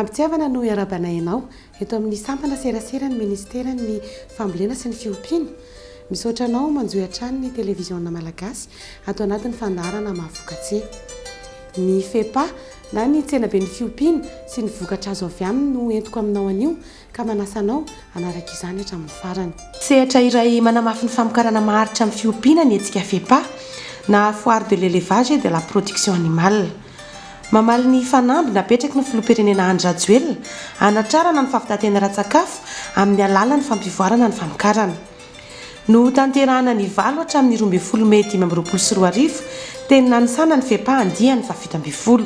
Ampitiavana no iarahabanay anao eto amin'ny sampana seraseran'ny Ministeran'ny Fambolena sy ny Fiompiana. Misaotra anao manjohy hatrany ny Televiziona Malagasy ato anatin'ny fandaharana Mahavokatse. Ny FEPA na ny tsenaben'ny fiompiana sy ny vokatra azo avy aminy no entiko aminao anio ka manasa anao hanaraka izany hatramin'ny farany. Sehatra iray manamafy ny famokarana maharitra amin'ny fiompiana ny hetsika FEPA na Foire de l'élevage et de la production animale. Mamaly ny fanamby napetraky ny Filoham-pirenena Andry Rajoelina hanatrarana ny fahavitan-tena ara-tsakafo amin'ny alalan'ny fampivoarana ny famokarana. Notanterahana ny valo hatramin'ny 12 mey 2025 teny Nanisana ny FEPA andiany faha-17.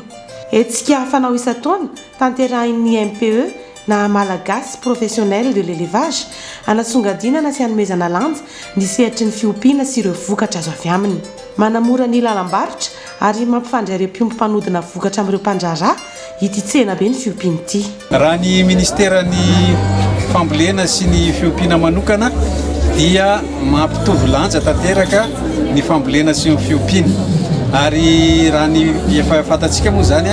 Hetsika fanao isan-taona tanterahin'ny MPE na Malagasy Professionnel de l'Elevage hanasongadinana sy hanomezana lanja ny sehatry ny fiompiana sy ireo vokatra azo avy aminy. Manamora ny lalam-barotra ary mampifandray ireo mpiompy mpanodina vokatra amin'ireo mpandraharaha ity tsenabe ny fiompiana ity. Raha ny Ministeran'ny Fambolena sy ny Fiompiana manokana dia mampitovy lanja tanteraka ny fambolena sy ny fiompiana ary raha ny efa fantatsika moa izany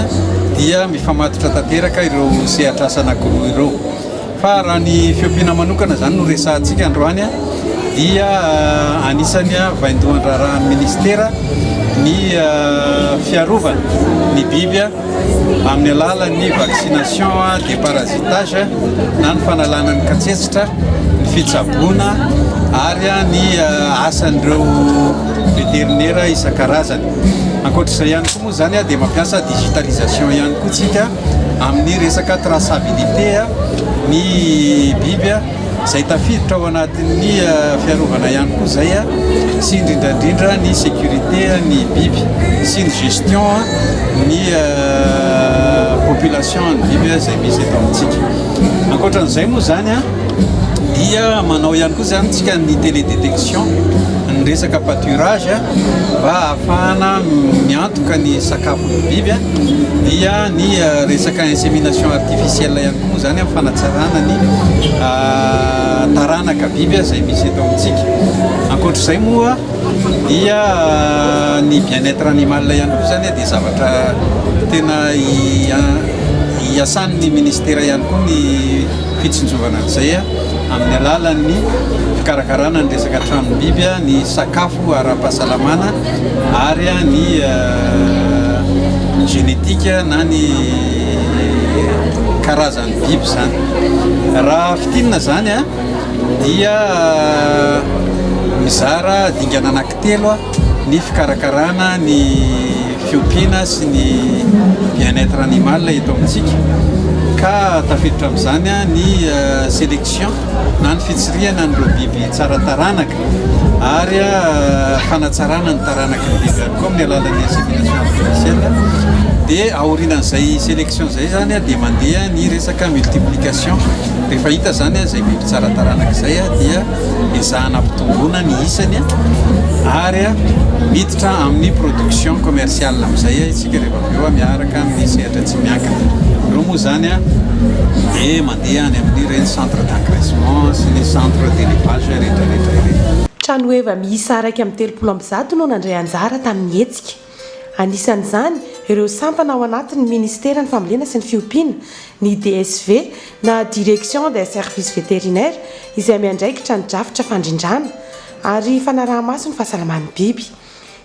dia mifamatotra tanteraka ireo sehatr'asa anankiroa ireo. Fa raha ny fiompiana manokana izany no resahantsika androany dia anisan'ny vaindohan-draharahan'ny minisitera ny fiarovana ny biby amin'ny alalan'ny vaccination, déparasitage na ny fanalana ny katsetsitra, ny fitsaboana ary ny asan'ireo veterinera isan-karazany. Ankoatra izay ihany koa moa izany dia mampiasa digitalisation ihany koa tsika amin'ny resaka traçabilité ny biby izay tafiditra ao anatin'ny fiarovana ihany koa izay sy indrindra indrindra ny sécurité ny biby sy ny gestion ny population ny biby izay misy eto amintsika. Ankoatran'izay moa izany dia manao ihany koa izany tsika ny télédétection ny resaka pâturage mba ahafahana miantoka ny sakafon'ny biby dia ny resaka insémination artificielle ihany koa moa izany amin'ny fanatsarana ny taranaka biby izay misy eto amintsika. Ankoatr'izay moa dia ny bien-être animal ihany koa izany dia zavatra tena iasan'ny ministera ihany koa ny fitsinjovana an'izay amin'ny alalan'ny fikarakarana ny resaka tranom-biby, ny sakafo ara-pahasalamana ary ny génétique na ny karazan'ny biby izany. Raha fintinina izany dia mizara dingana anankitelo ny fikarakarana ny fiompiana sy ny bien-être animal eto amintsika ka tafiditra amin'izany ny sélection na ny fitsirihana an'ireo biby tsara taranaka ary fanatsarana ny taranaky ny biby ihany koa amin'ny alalan'ny insémination artificielle. Dia aorianan'izay sélection izay izany dia mandeha ny resaka multiplication. Rehefa hita izany izay biby tsara taranaka izay dia ezahana ampitomboina ny isany ary miditra amin'ny production commerciale amin'izay isika rehefa avy eo miaraka amin'ny sehatra tsy miankina. Ireo moa izany dia mandeha any amin'ireny centre d'engraissement sy ny centre d'élevage rehetra rehetra ireny. Tranoheva miisa 131 no nandray anjara tamin'ny hetsika. Anisan'izany ireo sampana ao anatin'ny Ministeran'ny Fambolena sy ny Fiompiana, ny DSV na Direction des Services Vétérinaires izay miandraikitra ny drafitra fandrindrana ary fanaraha-maso ny fahasalaman'ny biby,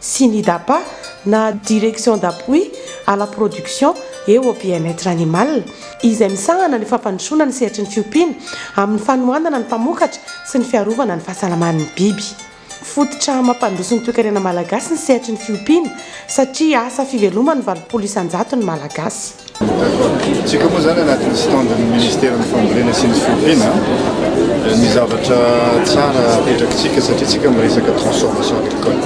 sy ny DAPA na Direction d'Appui à la Production et au Bien-être Animal izay misahana ny fampandrosoana ny sehatry ny fiompiana amin'ny fanohanana ny mpamokatra sy ny fiarovana ny fahasalaman'ny biby. Fototra mampandroso ny toekarena malagasy ny sehatry ny fiompiana satria asa fiveloman'ny 80% ny Malagasy. Tsika moa zany anatin'ny stand-n'ny ministeran'ny fambolena sy ny fiompiana, ny zavatra tsara apetrakitsika satria tsika miresaka transformation agricole.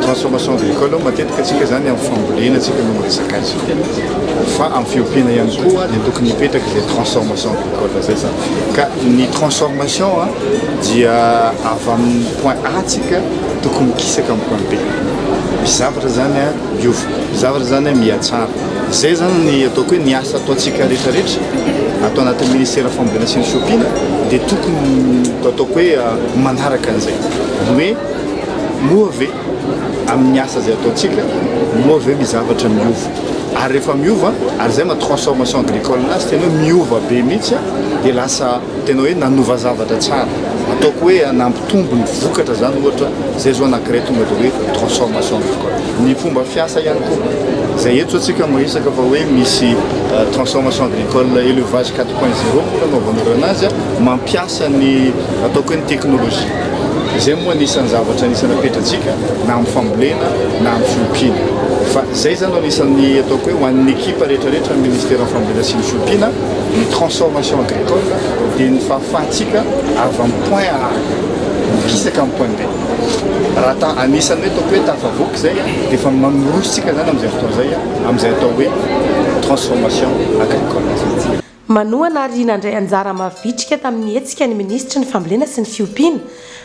Transformation agricole matetika tsika zany amin'ny fambolena tsika no miresaka azy. Fa amin'ny fiompiana ihany koa dia tokony hipetraka izay transformation agricole zay zany. Ka ny transformation dia avy amin'ny point A tsika tokony mikisaka amin'ny point B. Misy zavatra zany miova, misy zavatra zany mihatsara. Izay zany ny ataoko hoe ny asa ataontsika rehetra rehetra ato anatin'ny ministera fambolena sy ny fiompiana dia tokony ataoko hoe manaraka an'izay. Ny hoe moa ve amin'ny asa izay ataontsika moa ve misy zavatra miova? Ary rehefa miova, ary izay maha transformation agricole anazy, tena hoe miova be mihitsy dia lasa tena hoe nanova zavatra tsara. Ataoko hoe nampitombo ny vokatra izany ohatra, izay izao anankiray tonga dia hoe transformation agricole. Ny fomba fiasa ihany koa, izay eto izao tsika miresaka fa hoe misy transformation agricole élevage 4.0 moa nanaovanareo anazy, mampiasa ny ataoko hoe ny technologie. Izay moa anisan'ny zavatra anisan'ny apetratsika na amin'ny fambolena na amin'ny fiompiana. Fa izay izany no anisan'ny ataoko hoe ho an'ny ekipa rehetrarehetra ny ministeran'ny fambolena sy ny fiompiana, ny transformation agricole dia ny fahafahantsika avy amin'ny point A mikisaka amin'ny point B. Raha ta anisan'ny hoe ataoko hoe tafavoaka izay dia efa miroso tsika izany amin'izay fotoana izay amin'izay atao hoe transformation agricole. Manohana ary nandray anjara mavitrika tamin'ny hetsika ny minisitry ny Fambolena sy ny Fiompiana,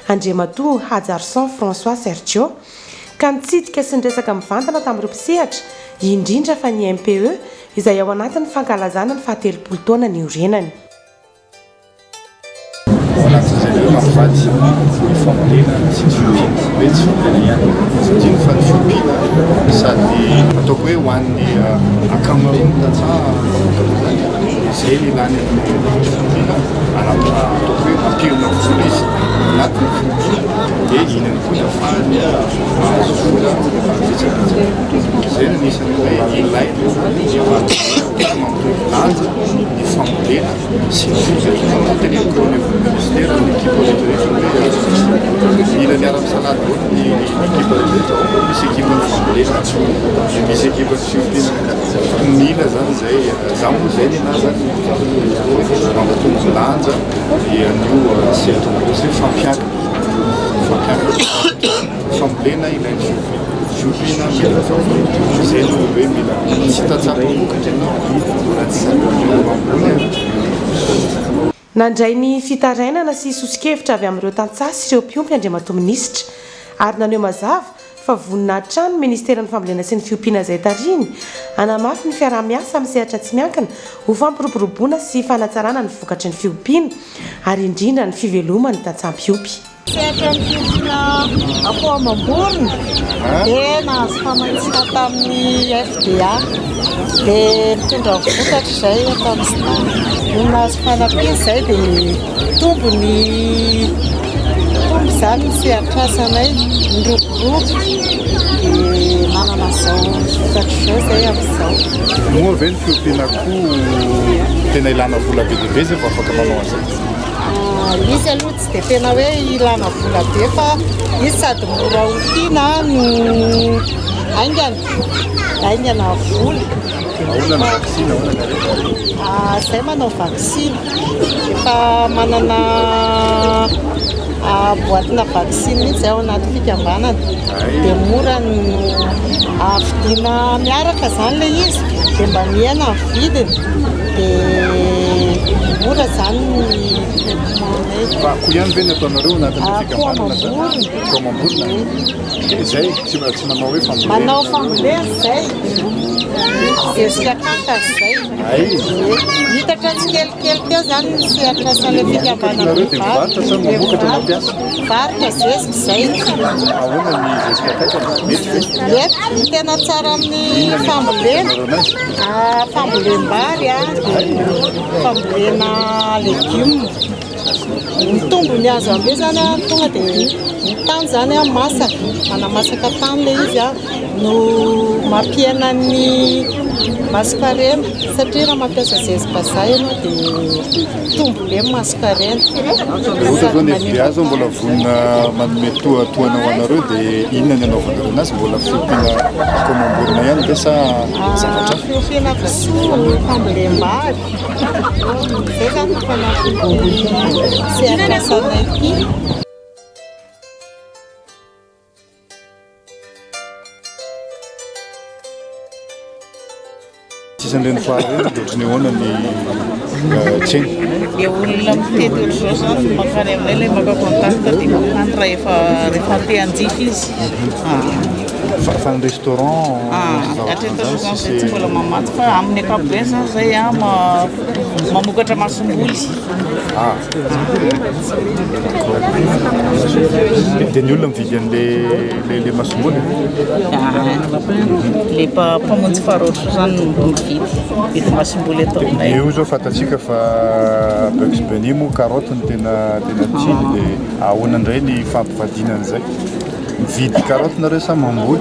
Andriamatoa Hajarison François Sergio, ka nitsidika sy niresaka mivantana tamin'ireo mpisehatra, indrindra fa ny MPE, izay ao anatin'ny fankalazana ny fahatelopolo taona niorenany. Ao anatin'izay hoe mampivady ny fambolena sy ny fiompiana, hoe tsy fambolena ihany no adino fa ny fiompiana sady ataoko hoe ho an'ny ankamaroan'ny tantsaha mpamokatra izany dia izay ny ilany ny fiompiana ataoko hoe mampirina vola izy ao anatin'ny fiompiana dia iny ihany koa ny ahafahany mahazo vola betsabetsaka. Izay no anisan'ny hoe ilaina mba mampitovy lanja ny fambolena sy ny vokatra. Zao moa teneniko eo anivon'ny ministera ny ekipa rehetra rehetra hoe mila miara-misalahy daholo ny ekipa rehetra rehetra. Ao moa misy ekipan'ny fambolena, dia misy ekipan'ny fiompiana. Mila zany zay, za moa zay nenahy zany no zavatra hoe mampitombo lanja an'io sehatra io satria fampiankina, fampiankina fambolena ilain'ny fiompiana. Fiompiana mila fambolena. Zay no hoe mila tsy tantsaha mpamokatra ianao raha tsy mamboly. Nandray ny fitarainana sy soso-kevitra avy amin'ireo tantsaha sy ireo mpiompy Andriamatoa Minisitra ary naneho mazava fa vonona hatrany ny Ministeran'ny Fambolena sy ny Fiompiana izay tarihiny hanamafy ny fiaraha-miasa amin'ny sehatra tsy miankina ho fampiroboroboana sy fanatsarana ny vokatry ny fiompiana ary indrindra ny fiveloman'ny tantsaha mpiompy. Sehatra ny fiompiana akoho amam-borona dia nahazo famatsiana tamin'ny FDA dia nitondra vokatra izay eto amin'ny stand. Nony nahazo fanampiana izay dia nitombo ny nitombo izany ny sehatr'asanay, niroborobo dia manana izao vokatra izao izay amin'izao. Moa ve ny fiompiana akoho tena ilana vola be dia be izay vao afaka manao an'izay? Izy aloha tsy dia tena hoe ilana vola be fa izy sady mora ompiana no haingana, haingana vola. Ahoana ny vaksiny, ahoana ny aretina? Izay manao vaksiny, efa manana boatina vaksiny mihitsy izay ao anaty fikambanana dia mora no vidiana miaraka izany ilay izy dia mba mihena ny vidiny dia mora izany ny traitement-nay. Fa akoho ihany ve ny ataonareo anatin'ilay fikambanana sa? Akoho amam-borona. Akoho amam-borona. Dia izay, tsy tsy manao hoe fambolena. Manao fambolena izay, zezika kankana izay. Hay. Nitatra tsikelikely teo izany ny sehatr'asan'ilay fikambanana. Nareo dia mivarotra sa mamokatra mampiasa? Mivarotra zezika izay. Ahoana ny zezika kankana? Mety ve? Mety, ny tena tsara amin'ny fambolena, fambolem-bary dia fambolena legioma. Ny tombony azo amin'io izany tonga dia ny tany izany masaka, manamasaka tany ilay izy no mampihena ny masonkarena satria raha mampiasa zezi-bazaha ianao dia mitombo be ny masonkarena. Ohatra zao ny FDA zao mbola vonona manome tohana ho anareo dia inona ny anaovanareo anazy? Mbola fiompiana akoho amam-borona ihany ve sa zavatra hafa? Fiompiana kisoa, fambolem-bary. Izay izany no fanampin'ity sehatr'asanay ity. Tsisy an'ireny foara ireny dia ohatran'ny ahoana ny tsena? Ilay olona mitety ohatr'izao izany no mankany aminay, ilay maka contact dia mankany raha efa rehefa te hanjifa izy. Fa ny restaurant Hatreto aloha zany zay tsy mbola mamatsy fa amin'ny ankapobeny zany zay a mamokatra masomboly. Ah. Dia ny olona mividy an'le le le masomboly? Le mpamonjy faraotra zany no mividy mividy masomboly eto aminay. Io zao fantatsika fa Bugs Bunny moa carotte no tena tena tiany dia ahoana indray ny fampivadiana an'izay? Mividy carotte nareo sa mamboly?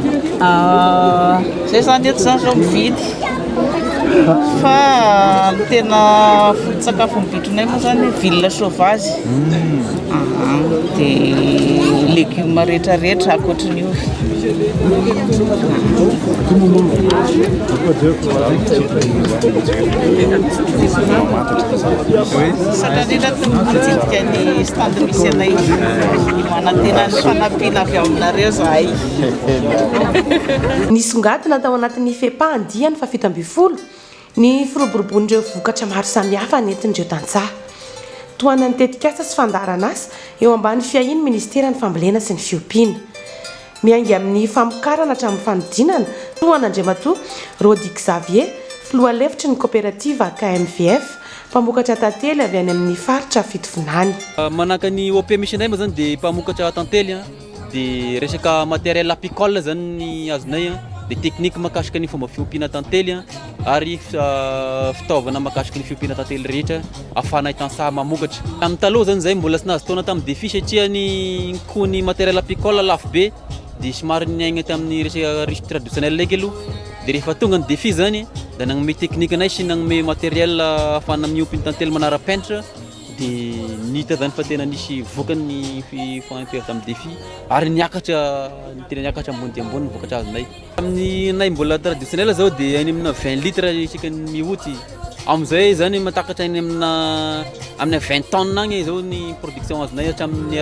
Zay zany eto zany zao mividy fa ny tena foto-tsakafon'ny bitronay moa zany ville sauvage dia légumes rehetra rehetra ankoatry ny ovy. Misaotra indrindra tompoko nitsidika ny stand misy anay. Manantena ny fanampiana avy aminareo zahay. Nisongadina tao anatin'ny FEPA andiany faha-17 ny firoborobon'ireo vokatra maro samihafa nentin'ireo tantsaha. Tohanan'ny tetikasa sy fandaharanasa eo ambany fiahian'ny Ministeran'ny Fambolena sy ny Fiompiana. Miainga amin'ny famokarana hatramin'ny fanodinana, toa an'Andriamatoa Rody Xavier, filoha lefitry ny kaoperativa KMVF, mpamokatra tantely avy any amin'ny faritra Fitovinany. Manahaka ny OP misy anay moa zany dia mpamokatra tantely an, dia resaka matériel apicole zany ny azonay an, dia technique mahakasika ny fomba fiompiana tantely an, ary fitaovana mahakasika ny fiompiana tantely rehetra ahafahanay tantsaha mamokatra. Tamin'ny taloha zany zay mbola tsy nahazo taona tamin'ny défi satria ny coût ny matériel apicole lafo be dia somary niaigna tamin'ny resaka riche traditionnel eky aloha dia rehefa tonga ny défi zany dia nagnome technique anay sy nagnome matériel ahafahana miompy ny tantely manara-penitra dia nihita zany fa tena nisy vokany ny fanampiana tamin'ny défi ary niakatra tena niakatra ambony dia ambony ny vokatra azonay. Amin'ny anay mbola traditionnel zao dia any amina 20 litres isaka ny mioty. Amin'izay zany mahatakatra any amina amina 20 tonnes agny zao ny production azonay hatramin'ny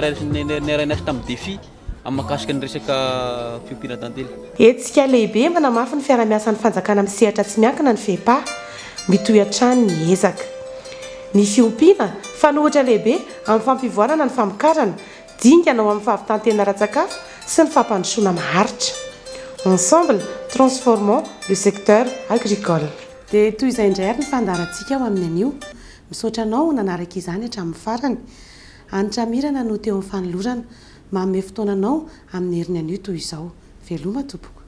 niarahanay tamin'ny défi amin'ny mahakasika ny resaka fiompiana tantely. Hetsika lehibe manamafy ny fiarahamiasan'ny fanjakana amin'ny sehatra tsy miankina ny FEPA. Mitohy hatrany ny ezaka. Ny fiompiana, fanohitra lehibe amin'ny fampivoarana ny famokarana, Dingana ho amin'ny fahavitan-tena ara-tsakafo sy ny fampandrosoana maharitra. Ensemble, transformons le secteur agricole. Dia toy izay indray ary ny fandaharantsika ho amin'ny anio. Misaotra anao nanaraka izany hatramin'ny farany. Hanitra Mirana no teo amin'ny fanolorana. Manome fotoana anao amin'ny heriny anio toy izao. Veloma tompoko.